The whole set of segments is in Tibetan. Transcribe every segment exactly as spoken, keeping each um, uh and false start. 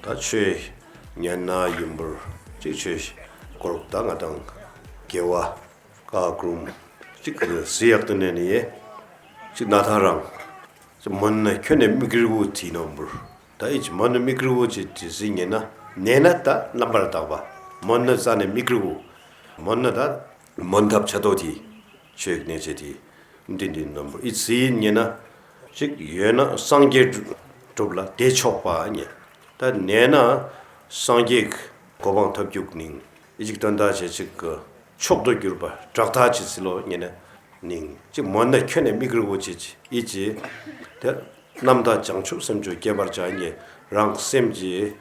ད་ཆོས་ཉན་ན་ཡིན་པར་ཅིག་ཆོས་སྐོར་ད་ང་དང་དགེ་བ་བཀའ་སྒྲུབ་ཅིག་གི་ཟི་ཡག་ཏུ་ནས་ནི་ཡེ་ཅིག་ན་ཐང་རང་ཅིག་མོན་ན་ཁྱོད་ནས་མི་གིར་བུ་ཐི་ནོམ་པུར། ད་ཨི་ཅི་མོན་ན་མི་གིར་བུ་ཅིག་ཏི་ཟི་ཉན་ན་ནས་ན་ད་རྣམ་པར་དག་པ་མོན་ན་ས་ནས་མི་གིར་བུ་མོན་ན་ད་མོན་ཐབས་ཆ་ཏོ་ཐི་ཆོས་གནས་ཆེ་ཐི་འདི་འདི་ནོམ་པུར་ཨི་ཟི་ཉན་ན་ཅིག་ཡོད་ན་སངས་རྒྱས་སྒྲུབ་ལ་དེ་ཆོག་པ་ཉན། ད་ནས་ན་སངས་རྒྱས་གོ་འཕང་ཐོབ་རྒྱུག་ནིང་ཨི་ཅིག་དོན་དག་ཆེ་ཅིག་གི་མཆོག་ཏུ་གྱུར་པ་དྲག་ཐག་ཆེ་སི་ལོ་ཉན་ན་ནིང་ཅིག་མོན་ན་ཁྱོད་ནས་མི་གིར་བུ་ཆེ་ཅི་ཨི་ཅི་དེ་རྣམ་དག་བྱང་ཆུབ་སེམས་མཆོག་སྐྱེ་བར་བྱ་ཉེ་རང་སེམས་ཀྱི་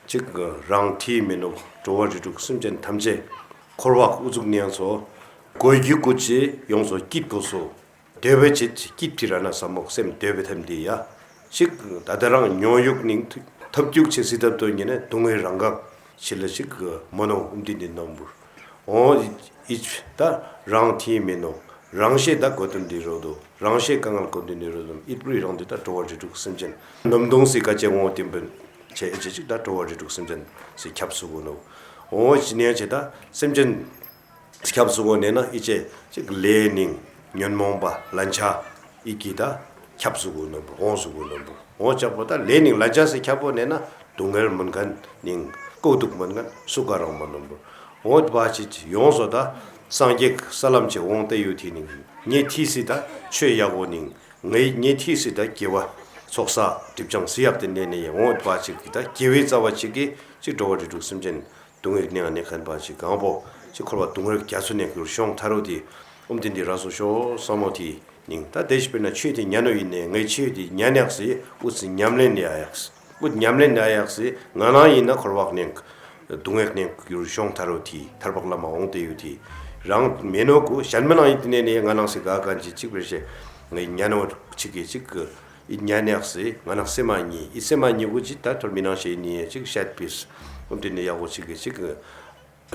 ཅིག་རང་ཐིག་མེ་ནོ་འགྲོ་བ་རིགས་དྲུག་སེམས་ཅན་ཐམས་ཅད་འཁོར་བ་དབུ་བཙུགས་ནས་སོ་གོས་ཀྱི་སྐུ་ཅི་ཡོངས་སུ་སྐྱིད་པོ་སོ་འདོད་པའི་ཆེད་སྐྱིད་ཀྱི་ར་ན་ས་མོག་སེམས་འདོད་པའི་ཐམས་དེ་ཡ་ཅིག་ད་ལྟ་རང་ཉོ་ཡུག་ནིང་ཐུ་ཐབས་རྒྱུག་ཆེ་སི་ཐབས་དོ་ཉེ་ན་སྡུག་བསྔལ་རང་འགག་ཆེ་ལ་ཅིག་མོ་ནོ་འུམ་དི་འདི་ནོམ་བུར། འོ་ཨི་ད་རང་ཐིག་མེ་ནོ་རང་ཤེས་ད་གོ་དོན་འདི་རོ་དོ་རང་ཤེས་དཀའ་ངལ་གོ་དོན་འདི་རོ་དོ་ཨི་པུ་རི་རང་འདི་ད་འགྲོ་བ་རིགས་དྲུག་སེམས་ཅན་ནམ་དུང་སི་ཀ་ཅེ་འོ་དེམ་པན་ཆེ་ཨེ་ཅེ་ཅིག་ད་འགྲོ་བ་རིགས་དྲུག་སེམས་ཅན་སི་ཁྱབ་སུ་གོ་ནོ། འོ་ཅི་ནས་ཆེ་ད་སེམས་ཅན་ཁྱབ་སུ་གོ་ནས་ན་ཨི་ཅེ་ཅིག་ལས་ནིང་ཉོན་མོངས་པ་ལན་ཆ་ཨི་ཀི་ད་ཁྱབ་སུ་གོ་ནོ་འོང་སུ་གོ་ནོ་འོ་ཅག་པོ་ད་ལས་ནིང་ལན་ཆ་སི་ཁྱབ་པོ་ནས་ན་སྡུག་བསྔལ་མུན་ཁན་ནིང་ཀོ་དུག་མུན་ཁན་སུ་ག་རང་མ་ནོ་འོ་བ་ཅི་ཡོངས་སོ་ད་སངས་རྒྱས་ས་ལམ་ཆེ་འོང་ཏེ་ཡོད་ཐི་ནིང་ངེ་ཐི་སི་ད་ཆོས་ཡག་པོ་ནིང་ངེ་ངེ་ཐི་སི་ད་དགེ་བ་ཚོགས་བསགས་སྒྲིབ་སྦྱང་སི་ཡག་ཏེ་ནས་ནས་འོ་བ་ཅི་གི་ད་དགེ་བའི་རྩ་བ་ཅིག་གི་ཅིག་འགྲོ་བ་རིགས་དྲུག་སེམས་ཅན་སྡུག་བསྔལ་གནས་ང་གནས་མཁན་པ་ཞིག་གང་པོ་ཅིག་འཁོར་བ་སྡུག་བསྔལ་རྒྱ་མཚོ་ནས་གྱུར་ཤོང་ཐ་རུ་དེ་ཨོམ་དེ་འདི་ར་སོ་ཤོ་ས་མོ་དེ་ནིང་ད་དེ་ཞིག་དཔེར་ན་ཆོས་དེ་ཉན་ནོ་ཡིན་ནས་ངའི་ཆོས་དེ་ཉན་ཡག་སི་ཨུ་ཚི་ཉམས་ལེན་ལས་ཡག་སི་ཨུ་ཉམས་ལེན་ལས་ཡག་སི་ང་རང་ཡིན་ན་འཁོར་བ་གནས་སྡུག་བསྔལ་གནས་གྱུར་ཤོང་ཐ་རུ་དེ་ཐར་པག་བླ་མ་འོང་དེ་ཡོད་དེ་རང་མེད་ནོ་གུ་གཞན་མི་ནང་ཡིན་དེ་ནས་ནས་ང་རང་སི་ག་གན་ཅི་ཅིག་དཔེར་བཤད་ངའི་ཉན་ནོ་ཅིག་གི་ཅིག་གི་ཨི་ཉན་ཡག་སི་ང་ན་སེམས་མ་ཉི་ཨི་སེམས་མ་ཉི་གུ་ཅི་ད་ཐོར་མི་ནང་ཤེས་ནི་ཅིག་བཤད་པིས་ཨོམ་དེ་ནི་ཡག་གོ་ཅིག་གི་ཅིག་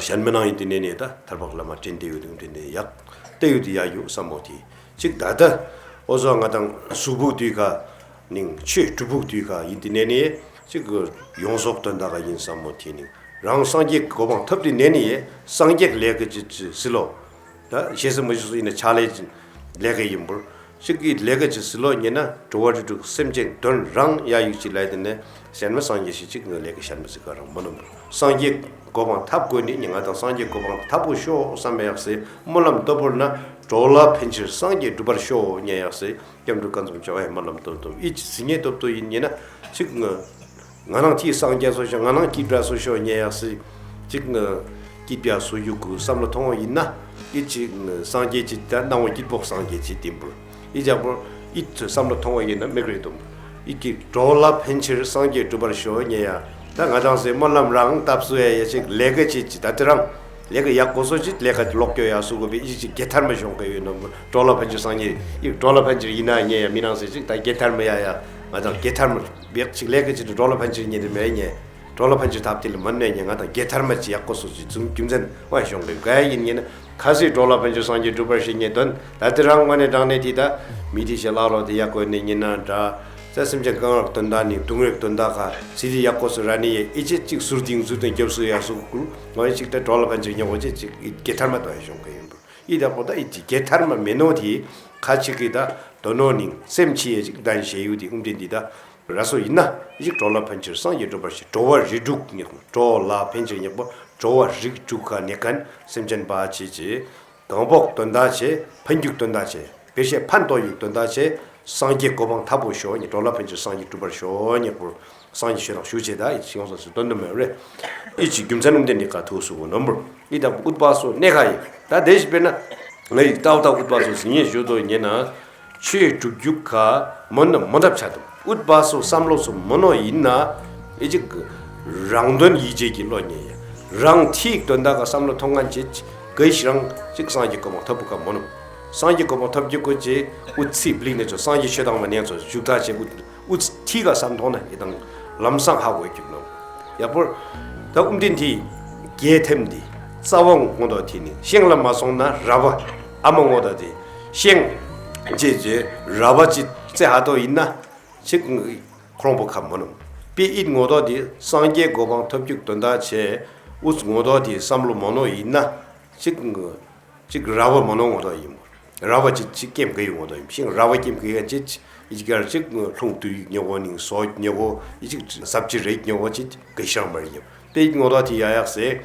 གཞན་མི་ནང་ཡིན་དེ་ནས་ནི་ད་ཐར་པག་བླ་མ་དྲན་དེ་ཡོད་དེ་ཨོམ་དེ་ནི་ཡག་དེ་ཡོད་དེ་ཡག་ཡོད་བསམ་མོ་དེ་ཅིག་ད་ད་ཨོ་ཟོ་ང་དང་གཟུགས་ཕུག་དུས་ཁ་ནིང་ཆོས་སྒྲུབ་ཕུག་དུས་ཁ་ཡིན་དེ་ནས་ནི་ཅིག་ཡོངས་རྫོགས་དོན་དག་ག་ཡིན་བསམ་མོ་དེ་ནི་རང་སངས་རྒྱས་གོ་འཕང་ཐོབ་དེ་ནས་ནི་སངས་རྒྱས་ལས་ཀ་ཅི་ཅི་སི་ལོ། ད་ཞེ་ས་མ་ཞུ་སུ་ཡིན་ན་ཕྱག་ལས་ཀྱི་ལས་ཀ་ཡིན་པར་ཤིག་གི་ལས་ཀ་ཅི་སི་ལོ་ཉེ་ན་འགྲོ་བ་རིགས་དྲུག་སེམས་ཅན་དོན་རང་ཡ་ཡུག་ཅི་ལས་དེ་ནས་གཞན་མ་སངས་རྒྱས་ཤིག་ཅིག་ངའི་ལས་ཀ་གཞན་མ་ཟིག་ག་རང་མ་ནོམ་པར་སངས་རྒྱས་གོ་འཕང་ཐབས་དགོས་ནི་ཉེ་ང་དང་སངས་རྒྱས་གོ་འཕང་ཐབས་པོ་ཤོག་བསམ་པ་ཡག་སེ་སྨོན་ལམ་བཏབ་པར་ན་འགྲོ་ལ་ཕན་ཕྱིར་སངས་རྒྱས་འགྲུབ་པར་ཤོག་ཉེ་ཡག་སེ། སྐྱབས་འགྲོ་ཀུན་འཛོམས་མཆོག་ཨེ་སྨོན་ལམ་སྟོབས་སྟོབས་ཨི་ཅི་ཟི་ཉེ་སྟོབས་སྟོབས་ཡིན་ཉེ་ན་ཅིག་ང་ང་རང་ཐིག་སངས་རྒྱས་སོ་ཤོག་ང་རང་སྐྱིད་པ་སོ་ཤོག་ཉེ་ཡག་སི་ཅིག་ང་སྐྱིད་པ་སོ་ཡུག་གུ་བསམ་བློ་ཐོང་བ་ཡིན་ན་ཨི་ཅིག་ང་སངས་རྒྱས་ཅིག་ད་སྣང་བ་སྐྱིད་པོ་སངས་རྒྱས་ཅིག་བསྟན་པོ་ཨི་ཅག་པོ་ཨི་ཚོ་བསམ་བློ་ཐོང་བ་ཡིན་ན་མིག་རེ་དུམ་ཨི་ཀི་འགྲོ་ལ་ཕན་ཕྱིར་སངས་རྒྱས་འགྲུབ་པར་ཤོག་ཉེ་ཡག་ད་ང་རང་སེ་སྨོན་ལམ་རང་བཏབ་སུ་ཡ་ཡ་ཅིག་ལས་ཀ་ཅིག་ཅིག་ད་དེ་རང་ལས་ཀ་ཡག་གོ་སོ་ཅིག་ལས་ཀ་ལོག་སྐྱོ་ཡག་སུ་གོ་བི་ཨི་ཅིག་དགེ་ཐར་མ་ཤོང་གི་ཡོད་ནོ་འགྲོ་ལ་ཕན་ཕྱིར་སངས་རྒྱས་ཨི་འགྲོ་ལ་ཕན་ཕྱིར་ཡིན་ན་ཉེ་ཡ་མི་རང་སེ་ཅིག་ད་དགེ་ཐར་མ་ཡ་ཡ་ང་དང་དགེ་ཐར་མ་བེག་ཅིག་ལས་ཀ་ཅིག་འགྲོ་ལ་ཕན་ཕྱིར་ཉེ་དེ་མེད་ཉེ་འགྲོ་ལ་ཕན་ཕྱིར་ཐབས་དེ་ལ་མ་གནས་ཉེ་ང་དང་དགེ་ཐར་མ་ཅིག་ཡག་གོ་སོ་ཅིག་ཙུམ་རྒྱུ་མཚན་བ་ཤོང་གི་ག་ཡ་ཡིན་ཉེ་ན་ཁ་སི་འགྲོ་ལ་ཕན་ཕྱིར་སངས་རྒྱས་འགྲུབ་པར་ཤོག་ཉེ་དོན་ད་དེ་རང་ངོ་ནས་དྲང་གནས་དེ་ད་མི་དེ་ཞེ་ལག་རོགས་དེ་ཡག་གོ་ནས་ཉེ་ན་འདྲ། ས་སེམས་ཅན་གང་རག་དོན་དག་ནི་སྡུག་བསྔལ་དོན་དག་ག་ཚིག་དེ་ཡག་གོ་སོ་ར་ནི་ཡེ་ཨི་ཅེ་ཅིག་ཟུར་ཏིང་ཟུར་ཏིང་རྒྱབ་སུ་ཡག་སུ་ཀུ་ང་ཡི་ཅིག་ད་འགྲོ་ལ་ཕན་ཕྱིར་ཉེ་གོ་ཅེ་ཅིག་དགེ་ཐར་མ་དོན་ཤོང་གི་ཡིན་པ། ཨི་ད་པོ་ད་ཨི་ཅི་དགེ་ཐར་མ་མེ་ནོ་དེ་ཁ་ཅིག་གི་ད་དོ་ནོ་ནིང་སེམས་ཆི་ཡེ་ཅིག་ལྡན་ཞེ་ཡུ་དེ་ཨུམ་དེ་འདི་ད་ར་སོ་ཡིན་ན་ཨི་ཅིག་འགྲོ་ལ་ཕན་ཕྱིར་སངས་རྒྱས་འགྲུབ་པར་ཤོག་འགྲོ་བ་རིགས་དྲུག་ཉེ་གོ་འགྲོ་ལ་ཕན་ཕྱིར་ཉེ་གོ་འགྲོ་བ་རིགས་དྲུག་ག་ནེ་ཁན་སེམས་ཅན་པ་ཆེ་ཆེ། གང་པོ་དོན་དག་ཆེ་ཕན་རྒྱུག་དོན་དག་ཆེ་བེ་ཤེ་ཕན་ཏོ་ཡུག་དོན་དག་ཆེ་སངས་རྒྱས་གོ་འཕང་ཐབས་པོ་ཤོག་ཉེ་འགྲོ་ལ་ཕན་ཕྱིར་སངས་རྒྱས་འགྲུབ་པར་ཤོག་ཉེ་པོ་སངས་རྒྱས་ཆོས་དང་ཞུ་ཆེ་ད་ཡི་ཤིང་སོ་སུ་དོན་དུ་མེད་རེ། ཨི་ཅི་རྒྱུ་མཚན་ནུམ་དེ་འདི་ཀ་ཐུག་སུ་གོ་ནོམ་པོ་ཨི་ད་ཨུཏ་པ་སོ་གནས་ཁ་ཡི་ད་དེ་ཞིག་དཔེར་ན་ང་ཡི་ཏའུ་ཏའུ་ཨུཏ་པ་སོ་སི་ཉེ་ཞུ་དོ་ཉེ་ན། ཆོས་སྒྲུབ་རྒྱུ་ཁ་མོ་ན་མོ་འདབ་ཆ་དང་ཨུཏ་པ་སོ་བསམ་བློ་སོ་མོ་ནོ་ཡིན་ན་ཨི་ཅིག་རང་དོན་ཡིད་བྱེད་ཀྱི་བློ་ཉེ་ཡ་རང་ཐིག་དོན་དག་ག་བསམ་བློ་ཐོང་ངན་ཅེ་གི་ཞིག་རང་ཅིག་སངས་རྒྱས་གོ་འཕང་ཐོབ་བུ་ཁ་མོ་ནོ། སངས་རྒྱས་གོ་འཕང་ཐོབ་རྒྱུ་ཀོ་ཅེ་ཨུ་ཚི་བླིག་ནས་ཚོ་སངས་རྒྱས་ཆོས་དང་མ་ནས་ཚོ་བཞུགས་ཐག་ཆེ་ཨུ་ཨུ་ཚི་ཐིག་ག་བསམ་ཐོང་ན་ཡི་དང་ལམ་སང་ཧ་གོ་རྒྱུ་ནོ། ཡ་པོར་ད་ཨུམ་དིན་ཐི་རྒྱས་ཐེམ་འདི་རྩ་བ་ངོ་དོ་ཐི་ནི་ཤེང་ལ་མ་སོང་ན་ར་བ་ཨ་མ་ངོ་དོ་དེ་ཤེང་ཅེ་ཅེ་ར་བ་ཅི་རྩེ་ཧ་དོ་ཡིན་ན་ཅིག་ཁོང་པོ་ཁ་མོ་ནོ། པའི་ཨིད་ངོ་ཐོག་དེ་སངས་རྒྱས་གོ་འཕང་ཐོབ་རྒྱུ་དོན་དག་ཆེ། འུ་ཚོ་ངོ་ཐོག་དེ་བསམ་བློ་མ་ནོར་ཡིན་ན། གཅིག་གཅིག་ར་བ་མ་ནོར་ངོ་ཐོག་ཡིན་པ། ར་བ་གཅིག་གཅིག་སྐེམ་གི་ཡོད་ངོ་ཐོག་ཡིན། ཤིང་ར་བ་སྐེམ་གི་ཡོད་ཅིག་ཡིག་གར་གཅིག་ལྷུང་དུ་ཡིག་ཉེ་བོ་ནིང་སོ་ཉེ་བོ་ཡིག་གཅིག་ཟབ་ཅི་རེད་ཉེ་བོ་གཅིག་གི་ཤང་མར་ཡིན། པའི་ངོ་ཐོག་དེ་ཡ་ཡག་སེ།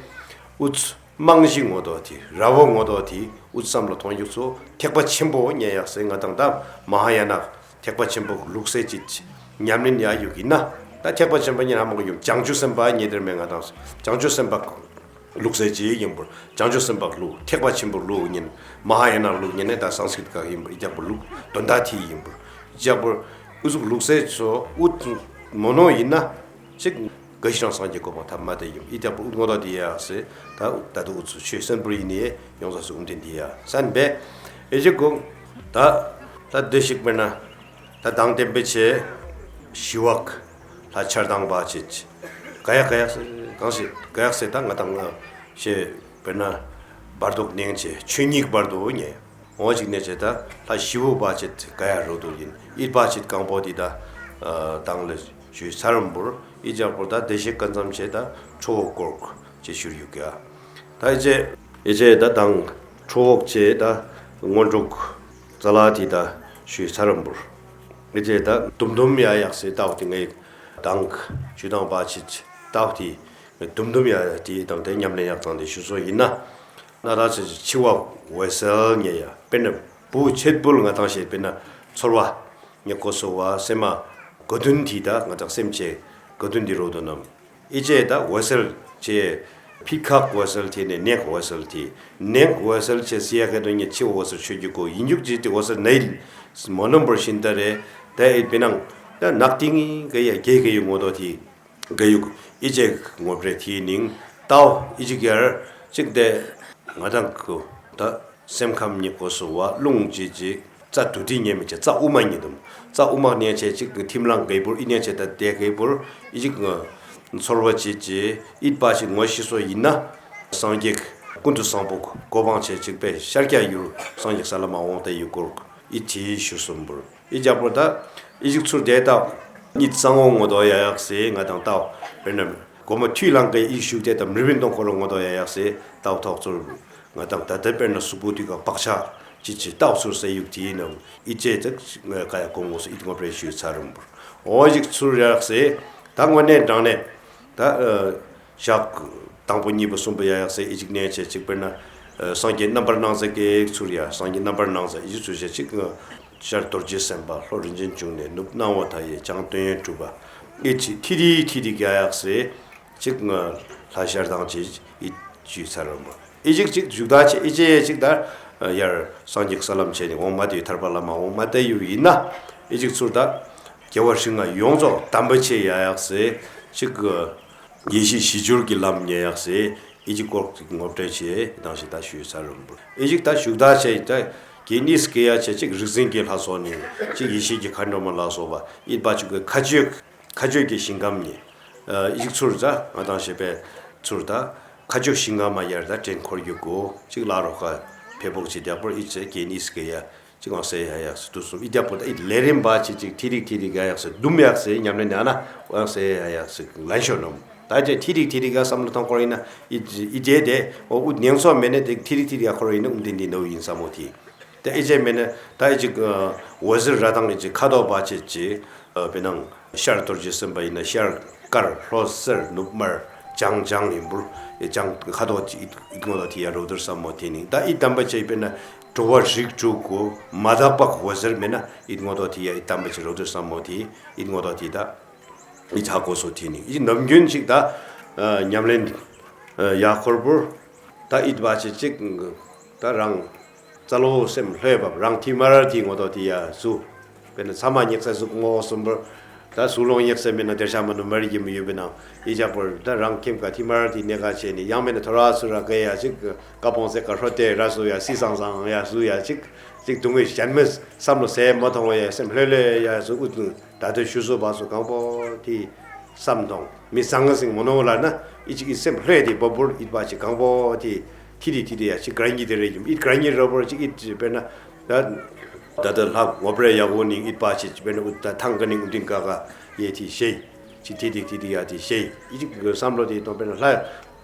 འུ་ཚོ་རྨང་གཞི་ངོ་ཐོག་དེ་ར་བ་ངོ་ཐོག་དེ་འུ་ཚོ་བསམ་བློ་གཏོང་རྒྱུ་ཚོ་ཐེག་པ་ཆེན་པོ་ཉེ་ཡག་སེ། ང་དང་ད་མ་ཧཱ་ཡ་ན་ཐེག་པ་ཆེན་པོ་ལུགས་སྲོལ་ཅིག་ཉམས་ལེན་ཡ་ཡོད་ཀྱི་ན། ད་ཐེག་པ་ཆེན་པོ་ཉིན་ཧ་མ་གོ་ཡོང་བྱང་ཆུབ་སེམས་དཔའ་ཉེ་དེར་མེད། ང་དང་བྱང་ཆུབ་སེམས་དཔའ་ལུགས་སྲོལ་ཅིག་ཡིན་པར། བྱང་ཆུབ་སེམས་དཔའ་ལུགས་ཐེག་པ་ཆེན་པོ་ལུགས་ཉིན་མ་ཧཱ་ཡ་ན་ལུགས་ཉིན་ནས་ད་སང་སྐྲིད་ཀ་ཡིན་པར་ཨི་ཐེག་པ་ལུགས་དོན་དག་དེ་ཡིན་པར། ཨི་ཐེག་པར་འུ་ཚོ་ལུགས་སྲོལ་ཚོ་འུ་ཚོ་མ་ནོར་ཡིན་ན། གཅིག་ག་ཤི་རང་སངས་རྒྱས་གོ་འཕང་ཐོབ་མ་དེ་ཡིན། ཨི་ཐེག་པར་འུ་ངོ་ཐོག་དེ་ཡ་ཡག་སེ། ད་ད་དུ་འུ་ཚོ་ཆོས་གསན་པར་ཡིན་ནས་ཡོང་ས་སུ་འུ་དེ་འདི་ཡ་སན་པས། ཨེ་ཅིག་གོ། ད་ད་འདི་ཞིག་མེད་ན། ད་དང་བསྟན་པའི་ཆེ་ཞི་བ་ལྷ་ཆར་དང་བ་ཆེ་ག་ཡག་ག་ཡག་སེ་གང་ཞིག་ག་ཡག་སེ། ད་ང་དང་ང་ཞེས་པས་ན་བར་དུ་གནས་ཆེ་ཆོས་ཉིད་བར་དུ་ཉེ། འོ་ཅིག་ནས་བྱས་ད་ལྷ་ཞི་བོ་བ་ཆེ་ག་ཡ་རོ་དུ་ཡིན། ཨི་བ་ཆེ་གང་པོ་དེ་ད་དང་ལས་ཞུས་ཚར་རམ་བུར། ཨི་ཅག་པོ་ད་བདེ་གཤེགས་སྐུ་མཚམས་ཆེ་ད་ཁྲོ་བོ་སྐོར་ཅེས་ཞུར་ཡོད་ཀྱ། ད་ཨི་ཅེ་ཨི་ཅེ་ད་དང་ཁྲོ་བོ་ཆེ་ད་སྔོན་འགྲོ་ཙ་ལ་དེ་ད་ཞུས་ཚར་རམ་བུར། ཨི་ཅེ་ད་དུམ་དུམ་ཡ་ཡག་སེ་ད་འོ་དེ་ངའི་དང་ཞུ་དང་བ་ཆེ་ད་འོ་དེ་དུམ་དུམ་ཡ་ཡ་དེ་དང་དེ་ཉམས་ལེན་ཡག་དང་དེ་ཞུ་སོ་ཡིན་ན། ན་ད་ཆེ་འཆི་བ་འོད་གསལ་ཉེ་ཡ་དཔེར་ན་བུ་ཆེད་བུལ་ང་དང་ཞེས་པས་ན་ཚོར་བ་ཉེ་ཁོ་སོ་བ་སེམས་མ་གོ་དོན་དེ་ད་ང་དང་སེམས་ཆེ་གོ་དོན་འདི་རོ་དོ་ནམ། ཨི་ཅེ་ད་འོད་གསལ་ཆེ་ཕི་ཁག་འོད་གསལ་དེ་ནས་ནེག་འོད་གསལ་དེ་ནེག་འོད་གསལ་ཆེ་སི་ཡ་ག་དོན་ཉེ་འཆི་བ་འོད་གསལ་ཆོས་ཀྱི་སྒོ་ཡིན་རྒྱུག་ཅིག་དེ་འོད་གསལ་ནའི་མ་ནོམ་པར་ཤིན་ད་རེ། ད་ཨི་པི་ནང་ད་ནག་ཏིང་ག་ཡ་གེ་ག་ཡུ་ངོ་དོ་དེ། ག་ཡུག་ཨི་ཅེག་ངོ་པྲེ་ཐི་ནིང་ཏའོ་ཨི་ཅིག་ཡར་ཅིག་དེ་ང་དང་གུ་ད་སེམས་ཁམས་ཉེ་གོ་སུ་བ་རླུང་ཅི་ཅི་རྩ་དུ་ཏི་ཉེ་མི་ཅེ་རྩ་དབུ་མ་ཉེ་དུམ་རྩ་དབུ་མ་ཉེ་ཆེ་ཅིག་ཐིམ་ལང་གེ་བུར་ཨི་ཉེ་ཆེ་ད་དེ་གེ་བུར་ཨི་ཅིག་ཚོར་བ་ཅི་ཅི་ཨིད་པ་ཅིག་ངོ་ཤི་སོ་ཡིན་ན་སངས་རྒྱས་ཀུན་ཏུ་བཟང་པོ་གོ་འཕང་ཆེ་ཅིག་པེ་ཤར་ཀྱ་ཡུར་སངས་རྒྱས་ས་ལ་མ་འོང་དེ་ཡུ་གུར་ཨི་ཅི་ཤུ་སུམ་བུར། ཨི་རྒྱ་པོ་ད་ཨི་ཞིག་ཚུར་དེ་ད་གཉིད་སང་འོང་ངོ་དོ་ཡ་ཡག་སེ་ང་དང་ཏའོ་དཔེར་ན་སྒོ་མ་ཐུས་ལང་གི་ཨི་ཞུགས་དེ་ད་མི་རིན་གཏོང་ཁོ་རོ་ངོ་དོ་ཡ་ཡག་སེ་ཏའོ་ཐོག་ཚུར་ང་དང་ད་ལྟ་དཔེར་ན་གཟུགས་པོ་དུས་ཀ་བག་ཆགས་ཅི་ཅི་ཏའོ་ཚུར་སེ་ཡུག་དེའི་ནང་ཨི་ཅེ་ད་ང་ཀ་ཡ་གོང་ངོ་སུ་ཨི་ཏི་ངོ་པྲེ་ཞུས་ཚར་རུང་བུར་འོ་ཞིག་ཚུར་ཡག་སེ་ད་དངོས་གནས་དྲང་གནས་ད། ཞག་དང་པོ་གཉིས་པ་གསུམ་པ་ཡ་ཡག་སེ་ཨི་ཅིག་གནས་ཆེ་ཅིག་དཔེར་ན། སངས་རྒྱས་རྣམ་པར་སྣང་མཛད་ཀྱི་ཚུར་ཡ་སངས་རྒྱས་རྣམ་པར་སྣང་མཛད་ཨི་ཅིག་ཚུར་ཞེ་ཅིག་ཤར་རྡོ་རྗེ་སེམས་དཔའ་ལྷོ་རིན་ཆེན་འབྱུང་གནས་ནུབ་སྣང་བ་མཐའ་ཡས་བྱང་དོན་ཡོད་གྲུབ་པ། ཨི་ཅིག་ཐི་རི་ཐི་རི་ག་ཡག་སེ་ཅིག་ལྷ་ཤར་དང་ཅི་ཨི་ཅུ་ཚར་རམ་པ། ཨི་ཅིག་ཅིག་བཞུགས་ད་ཆེ་ཨི་ཅེ་ཡ་ཅིག་ད་ཡར་སངས་རྒྱས་ས་ལམ་ཆེ་ནི་འོང་མ་དེ་ཐར་པ་ལ་མ་འོང་མ་དེ་ཡུ་ཡིན་ན་ཨི་ཅིག་ཚུར་ད་རྒྱལ་བ་རིགས་ལྔ་ཡོངས་རྫོགས་དམ་པ་ཆེ་ཡ་ཡག་སེ་ཅིག་ཡེ་ཤེས་བཞི་སྦྱོར་གྱི་ལམ་ཉེ་ཡག་སེ་ཨི་ཅིག་སྐོར་ཅིག་ངོ་སྤྲོད་ཆེ་དང་ཞིག་ད་ཞུས་ཚར་རུང་བུར། ཨི་ཅིག་ད་བཞུགས་ད་ཆེ་ད་གི་ནིས་གེ་ཡ་ཆེ་ཅིག་རིག་འཛིན་གྱི་ལྷ་ཚོགས་ནི་ཅིག་ཡེ་ཤེས་ཀྱི་མཁའ་འགྲོ་མ་ལ་སོགས་པ་ཨིད་པ་ཅིག་གི་མཁའ་སྤྱོད་མཁའ་སྤྱོད་ཀྱི་ཞིང་ཁམས་ཉེ། ཨི་ཅིག་ཚུར་ད་ང་དང་ཞེ་པའི་ཚུར་ད་མཁའ་སྤྱོད་ཞིང་ཁམས་མ་ཡར་ད་དྲན་འཁོར་རྒྱུ་གོ་ཅིག་ལ་རོ་ཁ་ཕེ་པོག་ཅིག་རྒྱག་པར་ཨི་ཅེ་གི་ནིས་གེ་ཡ། ཅིག་ཨང་སེ་ཡ་ཡག་སེ་དུ་སུམ་ཨི་རྒྱ་པོ་ད་ཨི་ལེ་རིམ་པ་ཅིག་ཅིག་ཐི་རིག་ཐི་རིག་ག་ཡག་སེ་དུམ་ཡག་སེ་ཉམས་ལེན་ཡ་ན་ཨང་སེ་ཡ་ཡག་སེ་ལན་ཤོ་ནོམ། ད་ཅེ་ཐི་རིག་ཐི་རིག་ག་བསམ་བློ་གཏོང་སྐོར་ཡིན་ན་ཨི་ཨི་དེ་དེ་ཨོ་ཨུ་ཉེན་སོ་མེད་ནས་དེ་ཐི་རིག་ཐི་རིག་ག་ཁོ་ར་ཡིན་ན་ཨུ་དེ་འདི་ནོ་ཡིན་ས་མོ་ཐི། ད་ཨི་ཅེ་མེད་ན་ད་ཨི་ཅིག་འོད་ཟེར་ར་དང་ཨི་ཅིག་ཁ་དོག་པ་ཅེ་ཅི་བེ་ནང་ཤར་རྡོ་རྗེ་སེམས་དཔའ་ཡིན་ན་ཤར་དཀར་ལྷོ་སེར་ནུབ་དམར་ལྗང་ལྗང་ཡིན་པུར་ལྗང་ཁ་དོག་ཅིག་ཨི་ངོ་ལ་ཐི་ཡ་རོ་དུར་ས་མོ་ཐི་ནིང་ད་ཨི་དམ་པ་ཅེ་བེ་ན། འགྲོ་བ་རིགས་དྲུག་གོ་མ་དག་པ་འོད་ཟེར་མེད་ན་ཨིད་ངོ་ཏོ་དེ་ཡ་ཨིད་དམ་པ་ཅིག་རོ་དུ་བསམ་མོ་དེ་ཨིད་ངོ་ཏོ་དེ་ད་ཨིད་ཧ་གོ་སོ་དེ་ནི་ཨིད་ནམ་རྒྱུན་ཅིག་ད་ཉམས་ལེན་ཡ་འཁོར་པོར་ད་ཨིད་བ་ཅི་ཅིག་ད་རང་རྩ་ལོ་སེམས་ལྷོད་བབ་རང་ཐི་མར་དེ་ངོ་ཏོ་དེ་ཡ་སུ། དཔེར་ན་ཚ་མ་སྙེག་ས་གཟུགས་ངོ་གསུམ་པར། ད་གཟུགས་ལོང་སྙེག་ས་མེད་ན་དེར་ཤ་མ་ནུ་མར་གྱི་མི་ཡོད་པའི་ནང་ཨི་ཅག་པར་ད་རང་ཁྱིམ་ཀ་ཐི་མར་དེ་གནས་ཀ་བྱས་ནས་ཡང་མེད་ན་ཐོ་ར་སུ་ར་ཀ་ཡ་ཅིག་ཀ་པོང་ཟེ་ཀ་ཧྲོ་ཏེ་ར་སུ་ཡ་སི་སང་སང་ཡ་སུ་ཡ་ཅིག་ཅིག་དུང་བའི་གཞན་མི་བསམ་བློ་ཟད་མ་ཐོང་བ་ཡ་སེམས་ལྷོད་ལྷོད་ཡ་སུ་ཨུ་ཏུ་ད་དུ་ཞུ་སུ་བ་སུ་གང་པོ་དེ་བསམ་ཐོང་མི་སང་ང་སིང་མོ་ནོ་ལ་ན་ཨི་ཅིག་ཨི་སེམས་ལྷོད་དེ་བ་བུར་ཨི་བ་ཅིག་གང་པོ་དེ་ཐི་དི་ཐི་དི་ཡ་ཅིག་ག་ར་ཉི་དེ་རེ་ཡིན་ཨི་ག་ར་ཉི་ར་བུར་ཅིག་ཨི་དཔེར་ན། ད་ད་ལྟ་ལྷག་ངོ་པྲའི་ཡག་པོ་ནི་ཨིད་པ་ཆེ་དཔེར་ན་ཨུ་ད་ཐང་ཀ་ནི་ཨུ་ཏིང་ཀ་ཀ་ཡེ་ཐི་ཤེ། ཅི་ཐི་ཐི་ཐི་ཐི་ཡ་ཐི་ཤེས་ཡི་ཅིག་བསམ་བློ་དེ་གཏོང་པས་ན་ལྷ་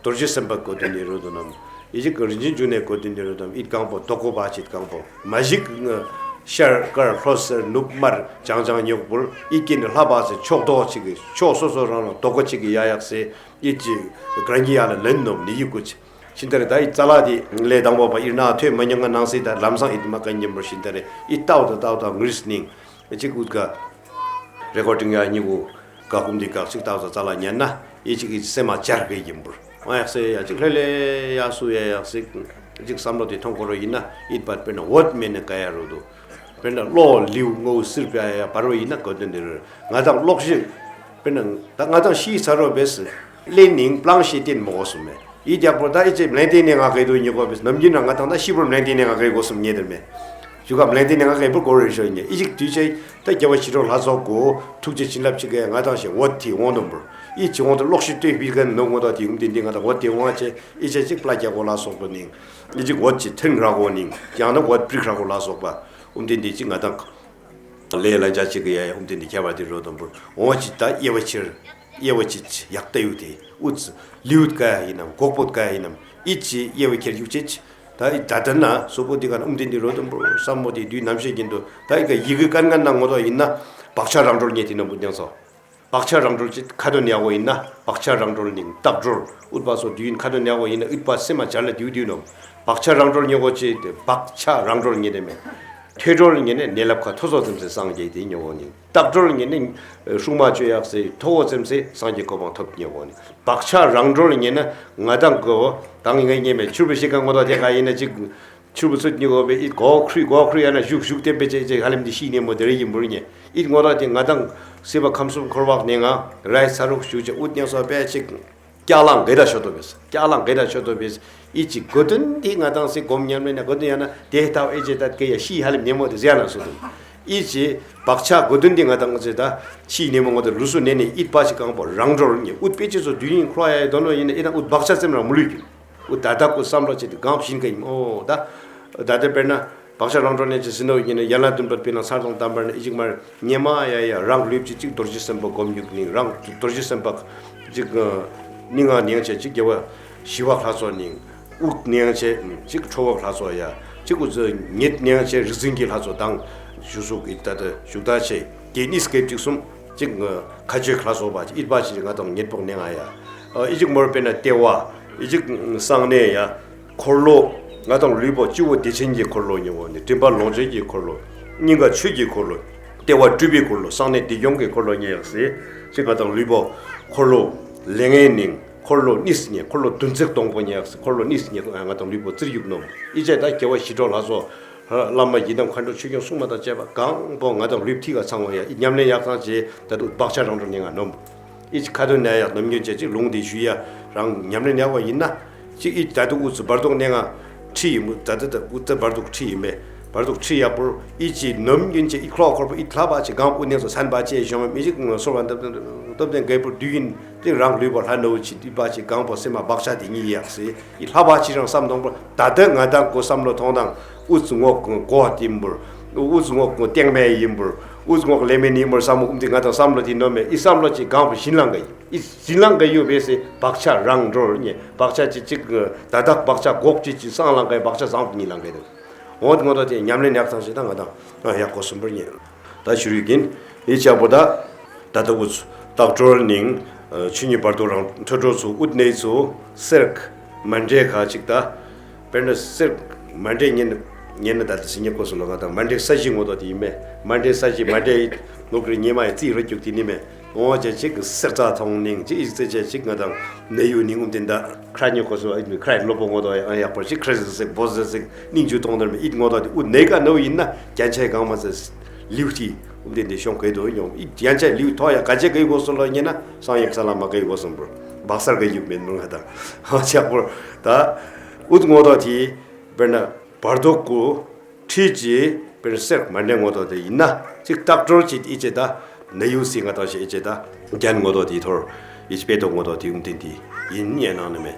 རྡོ་རྗེ་སེམས་དཔའ་གོ་དོན་ནི་རུ་དུ་ནམ། ཡི་ཅིག་རིན་ཆེན་འབྱུང་གནས་གོ་དོན་ནི་རུ་དུ་ནམ། ཨིད་གང་པོ་དོ་གོ་བ་ཅིག་གང་པོ་མ་ཞིག་ཤར་དཀར་ལྷོ་སེར་ནུབ་དམར་བྱང་བྱང་ཉོག་པུར་ཨིད་ཀྱི་ནི་ལྷ་བ་སེ་ཕྱོགས་དོ་ཅིག་གི་ཕྱོགས་སོ་སོ་རང་ལ་དོ་གོ་ཅིག་གི་ཡ་ཡག་སེ་ཨིད་ཅིག་གར་ཉི་ཡ་ལ་ལན་ནོམ་ནི་ཡི་ཀུ་ཅི། ཤིན་ཏ་རེ་ད་ཨི་ཙ་ལ་དེ་ལས་དང་པོ་པ་ཨིར་ན་ཐོས་མ་མྱོང་ང་ནང་སྲིད་ད་ལམ་སང་ཨི་དུ་མ་ཀ་ཉིན་པོ་ཤིན་ཏ་རེ་ཨི་ཏའུ་ད་ཏའུ་ད་ངུར་སྣིང་ཨི་ཅིག་ཨུད་ག་རེ་ཀོར་ཌིང་ཡ་གཉིས་གུ་ག་ཀུམ་དེ་ག་ཅིག་ཏའུ་ད་ཙ་ལ་ཉན་ན་ཨི་ཅིག་ཨི་སེམས་མ་བཅར་བའི་ཡིན་པུར་ཨ་ཡག་སེ་ཡ་ཅིག་ལྷེ་ལེ་ཡ་སུ་ཡ་ཡག་སེ་ཅིག་བསམ་བློ་དེ་ཐོང་ཁོ་རོ་ཡིན་ན་ཨིད་པར་དཔེར་ན་འོད་མེད་ནི་ག་ཡ་རུ་དུ། དཔེར་ན་གློག་ལེའུ་ངོ་བོ་སིར་པ་ཡ་ཡ་བར་བ་ཡིན་ན་གོ་དོན་དེ་རུ་ང་དང་གློག་ཞིག་དཔེར་ན་ད་ང་དང་ཤི་ཚར་རོ་བས་ལེན་ནིང་པླང་ཤེས་བསྟན་མོ་གོ་སུ་མེ་ཡི་རྒྱག་པོ་ད་ཨི་ཅེ་མ་ལེན་བསྟན་ནས་ང་གེ་དུ་ཉི་གོ་བས་ནམ་རྒྱུན་ན་ང་དང་ད་ཤི་བོར་མ་ལེན་བསྟན་ནས་ང་གེ་གོ་སུམ་ཉེ་དེར་མེ་ཞུ་ག་མ་ལེན་བསྟན་ནས་ང་གེ་བོར་གོ་རེ་ཤོ་ཉེ་ཨི་ཅིག་དུས་ཆེ་ད་རྒྱལ་བ་ཞི་ཁྲོ་ལྷ་ཚོགས་གོ་ཐུགས་རྗེ་བྱིན་རླབས་ཆེ་གེ་ང་དང་ཞེ་འོ་དེ་འོང་དུམ་བོར་ཨི་ཅི་འོང་དུ་གློག་ཤི་ལྟོས་པིར་གན་ནོ་ངོ་ད་དེ་ཡུམ་དེ་འདི་ང་དང་འོ་དེ་འོང་ཆེ་ཨི་ཅེ་ཅིག་པླ་རྒྱ་གོ་ལ་སོགས་པ་ནིང་ཨི་ཅིག་འོ་ཅི་ཐེན་ར་གོ་ནིང་ཡང་ན་འོ་པྲིག་ར་གོ་ལ་སོགས་པ། ཨུམ་དེ་འདི་ཅི་ང་དང་། ལས་ལ་འཇའ་ཅིག་གི་ཡ་ཡ་ཨུམ་དེ་འདི་ཁྱད་པར་དེ་རོ་དམ་པོར་འོང་ཅི་ད་དབྱེ་བ་ཕྱིར། དབྱེ་བ་ཅི་ཡག་ལྟ་ཡུ་དེ་ཨུ་ཙི་ལིའུ་ཀ་ཡིན་ནམ་གོག་པོ་ཀ་ཡིན་ནམ་ཨི་ཅི་དབྱེ་བ་ཁྱེར་ཡུ་ཅི་ཅི། ད་ཨི་ད་ད་ན་སོ་པོ་དེ་ག་ན་ཨུམ་དེ་འདི་རོ་དམ་པོར་བསམ་མོ་དེ་དུས་ནམ་ཤེས་ཀྱིན་དུ་ད་ཨི་ཀ་ཡི་གི་ཀན་ཀན་ན་ངོ་ཐོག་ཡིན་ན་བག་ཆགས་རང་གྲོལ་ཉེ་དེ་ནམ་པོ་ཉང་སོ། བག་ཆགས་རང་གྲོལ་ཅིག་ཁ་དོན་ཡག་པོ་ཡིན་ན་བག་ཆགས་རང་གྲོལ་ནིང་རྟག་གྲོལ་ཨུཏྤ་སོགས་དུས་ཡུན་ཁ་དོན་ཡག་པོ་ཡིན་ན་ཨུཏྤ་སེམས་མ་བྱར་ལ་དུས་དུས་ནོ། བག་ཆགས་རང་གྲོལ་ཉེ་གོ་ཅིག་དེ་བག་ཆགས་རང་གྲོལ་ཉེ་དེ་མེད། ཐོས་གྲོལ་ཉེ་ནས་ནད་རླབས་ཁ་ཐོ་ཚོ་ཙམ་སེ་སངས་རྒྱས་དེ་ཉེ་གོ་ནིང་རྟག་གྲོལ་ཉེ་ནས་སྲུང་མ་བཅོས་ཡག་སེ་ཐོ་བོ་ཙམ་སེ་སངས་རྒྱས་གོ་འཕང་ཐོབ་ཉེ་གོ་ནིང་བག་ཆགས་རང་གྲོལ་ཉེ་ན་ང་དང་གོ་དང་ངའི་ཉེ་མེད་ཆུར་བུ་ཤི་ཀ་ངོ་ཐོག་དེ་ག་ཡིན་ན་ཅིག་ཆུ་བུ་ཚུད་ཉི་གོ་བའི་ཨིད་གོ་ཁྲུས་གོ་ཁྲུས་ཡ་ན་བཞུགས་བཞུགས་བསྟན་པའི་ཅེ་ཅེ་ཧ་ལམ་འདི་ཤི་ནས་མོ་དེ་རེ་ཡིན་འབུར་ཉེ་ཨིད་ངོ་ར་དེ་ང་དང་སྲིད་པ་ཁམས་གསུམ་འཁོར་བ་ནས་ང་རའི་ས་རུག་བཞུགས་ཅེ་ཨུད་ཉན་སོ་པའི་ཅིག་སྐྱག་ལང་གེ་ད་ཤོ་ཏོ་བེས་སྐྱག་ལང་གེ་ད་ཤོ་ཏོ་བེས་ཨིད་ཅིག་གོ་དོན་དེ་ང་དང་སྲིད་སྒོམ་ཉམས་ལེན་ན་གོ་དོན་ཡ་ན་དེ་ལྟ་བ་ཨེ་ཅེ་ད་གེ་ཡ་ཤི་ཧ་ལམ་ནས་མོ་དེ་ཟེར་ན་སོ་དོ་ཨིད་ཅིག་བག་ཆགས་གོ་དོན་དེ་ང་དང་ཅེ་ད་ཤི་ནས་མོ་ངོ་དེ་ལུས་སུ་ནས་ནས་ཨིད་པ་ཞིག་གང་པོ་རང་གྲོལ་ཉེ་ཨུད་པེ་ཅེ་ཚོ་དུས་ཡིན་འཁོར་ཡ་ཡ་དོ་ནོ་ཡིན་ན་ཨེ་ད་ཨུད་བག་ཆགས་སེམས་རང་མུ་ལུས་ཀྱི། འོ་ད་ལྟ་ཀུ་བསམ་བློ་བྱེད་དུ་གང་བཞིན་ག་ཡིན་འོ་ད། ད་ལྟ་དཔེར་ན་བག་ཆགས་རང་གྲོལ་ནས་ཅི་ཟིན་ནོ་ཡིན་ན་ཡན་ལག་བདུན་པར་དཔེར་ན་ཚར་དང་དམ་པར་ནི་ཨི་ཅིག་མར་ཉེ་མ་ཡ་ཡ་རང་ལུས་ཀྱི་ཅིག་རྡོ་རྗེ་སེམས་དཔའ་སྒོམ་ཡུག་ནི་རང་རྡོ་རྗེ་སེམས་དཔའ་ཅིག་སྙིང་ང་ནེང་བྱས་ཅིག་རྒྱལ་བ་ཞི་བ་ལྷ་ཚོགས་ནི་དབུགས་ནེང་བྱས་ཅིག་ཁྲོ་བོ་ལྷ་ཚོགས་ཡ་ཅིག་ཨུ་ཚོ་ཉེད་ནེང་བྱས་རིག་འཛིན་གྱི་ལྷ་ཚོགས་དང་ཞུ་སུག་གི་ད་ལྟ་ཞུགས་ད་ཆེ་དེ་ནི་སྐད་ཅིག་གསུམ། གཅིག་ཁ་ཆོས་ལྷ་ཚོགས་པ་ཅིག་ཨིད་པ་ཅིག་ང་དང་ཉེར་བག་ནས་ང་ཡ། ཨི་ཅིག་མོར་དཔེར་ན་ལྟེ་བ། ཨི་ཅིག་གསང་གནས་ཡ། འཁོར་ལོ། ང་དང་ལུས་པོ་སྤྱི་བོ་བདེ་ཆེན་གྱི་འཁོར་ལོ་ཉེ་བོ་ནི་མགྲིན་པ་ལོངས་སྤྱོད་ཀྱི་འཁོར་ལོ། སྙིང་ག་ཆོས་ཀྱི་འཁོར་ལོ། ལྟེ་བ་སྤྲུལ་པའི་འཁོར་ལོ་གསང་གནས་བདེ་སྐྱོང་གི་འཁོར་ལོ་ཉེ་ཡག་སེ། ཅིག་ང་དང་ལུས་པོ་འཁོར་ལོ་ལས་ངན་ནིང་འཁོར་ལོ་གཉིས་ཉེ་འཁོར་ལོ་བདུན་ཚིགས་སྟོང་པོ་ཉེ་ཡག་སེ་འཁོར་ལོ་གཉིས་ཉེ་ང་དང་ལུས་པོ་བཙིར་ཡུག་ནོམ། ཨི་ཅེ་ད་རྒྱལ་བ་ཞི་ཁྲོ་ལྷ་ཚོགས། བླ་མ་ཡི་དམ་མཁའ་འགྲོ་ཆོས་སྐྱོང་སྲུང་མ་དང་བཅས་པ་གང་པོ་ང་དང་ལུས་ཐིག་ག་ཚང་བ་ཡ་ཨི་ཉམས་ལེན་ཡག་ཚང་བྱེད་ད་དུ་བག་ཆགས་རང་གྲོལ་ནས་ང་ནོམ། ཨི་ཅི་ཁ་དོན་ན་ཡག་ནམ་རྒྱུན་བྱེད་ཅིག་ལུང་འདི་ཞུ་ཡ་རང་ཉམས་ལེན་ཡག་པ་ཡིན་ན་ཅིག་ཨི་ད་དུ་ཨུ་ཚུ་བར་དུ་གནས་ང་ཁྲི་ཡིན་མོ་ད་ད་ད་ཨུ་ད་བར་དུ་ཁྲི་ཡིན་མེ་བར་དུ་ཁྲི་ཡག་པོར་ཨི་ཅི་ནམ་རྒྱུན་བྱེད་ཨི་ཁྲོ་འཁོར་པོ་ཨི་ཐ་བ་ཅིག་གང་པོ་གནས་སུ་སན་པ་ཅེས་ཤོང་མི་ཅིག་སོར་བ་འདབ་འདབ་འདབ་འདབ་འགལ་པོ་དུས་ཡིན། དེ་རང་ལུས་པོ་ལྷ་ནུ་ཅི་ཏི་པ་ཅི་གང་པོ་སེམས་མ་བག་ཆགས་དེ་ཉིད་ཡག་སི་ཡི་ལྷ་བ་ཅི་རང་བསམ་དང་པོ་ད་ལྟ་ང་དང་གོ་བསམ་བློ་ཐོང་དང་ཨུ་ཙི་ངོ་གོ་ཏིམ་པུར་ཨུ་ཙི་ངོ་གོ་ཏེང་མེ་ཡིན་པུར་ཨུ་ཙི་ངོ་ལེ་མེ་ནི་པུར་བསམ་བློ་ཨུམ་དེ་ང་དང་བསམ་བློ་དེ་ནོ་མེ་ཨི་བསམ་བློ་ཅི་གང་པོ་ཞིན་ལང་ག་ཡིན་ཨི་ཞིན་ལང་ག་ཡོད་པས་སི་བག་ཆགས་རང་གྲོལ་ཉེ་བག་ཆགས་ཅི་ཅིག་ད་དག་བག་ཆགས་འགོག་ཅི་ཅི་སང་ལང་ག་ཡི་བག་ཆགས་བཟང་པོ་ཉིད་ལང་ག་ཡི་འོང་དེ་ངོ་ཐོག་དེ་ཉམས་ལེན་ཡག་ཚང་ཞིག་ད་ང་དང་ཡག་གོ་སུམ་པུར་ཉེ། ད་ཞུ་རིག་གིན་ཡི་ཆག་པོ་ད་ད་ད་འུ་ཚུ་རྟག་གྲོལ་ནིང་ཆུ་གཉིས་བར་དོ་རང་ཐོས་གྲོལ་ཚུ་ཨུད་ནེ་ཚུ་སེར་མ་འདྲེ་ཁ་ཅིག་ད་དཔེར་ན་སེར་མ་འདྲེ་ཉེན་ཉེན་ན་ད་ད་སི་ཉེ་ཀོ་སུ་ལོ་ང་དང་མ་འདྲེ་ས་གཞི་ངོ་དོ་དེ་ཡིན་མེ་མ་འདྲེ་ས་གཞི་མ་འདྲེ་ནོ་ཀྲི་ཉེ་མ་ཡི་རྩིས་རོ་རྒྱུག་དེ་ནི་མེ། འོང་བྱས་ཅིག་གི་སེར་རྩ་མཐོང་ནིང་ཅིག་ཨིག་རྩེ་བྱས་ཅིག་ང་དང་ནད་ཡུག་ནི་ངུམ་དེ་འདྲ་ཁྲ་ཉོ་ཁོ་སོ་ཨིག་ནི་ཁྲ་ཡི་ལོ་པོ་ངོ་དོ་ཡང་ཡག་པོ་ཅིག་ཁྲ་ཟིག་ཟིག་བོ་ཟིག་ཟིག་སྙིང་རྒྱུ་གཏོང་དར་མི་ཨིག་ངོ་དོ་དེ་ཨུ་ནད་ཀ་ནོ་ཡིན་ན་རྒྱན་ཆའི་གང་མ་ཟེར་ལིའུ་ཏི་ངུམ་དེ་འདི་ཤོང་གི་དོ་ཡོང་ཨིག་རྒྱན་ཆའི་ལིའུ་ཐོ་ཡ་ག་ཅེ་གི་གོ་སོ་ལོ་ཉེ་ན་སང་ཡག་ས་ལ་མ་གི་གོ་སོ་འབུར་བག་སར་གི་ཡུག་མེད་མི་ང་དང་ཧ་ཆག་པོར་ད་ཨུ་ངོ་དོ་དེ་དཔེར་ན་བར་དོ་ཀུ། ཁྲིད་ཀྱི་དཔེར་སེར་མ་འདྲེན་ངོ་ཐོག་དེ་ཡིན་ན་ཅིག་རྟག་གྲོལ་གྱི་ཨི་ཅེ་ད་ནད་ཡུག་སི་ང་ཐོག་ཞེ་ཨི་ཅེ་ད་རྒྱན་ངོ་ཐོག་དེའི་ཐོར་ཨི་ཅེ་དཔེ་ཐོག་ངོ་ཐོག་དེ་ཡུམ་ཐེན་དེ་ཡིན་ཉེ་ནང་ནི་མེད།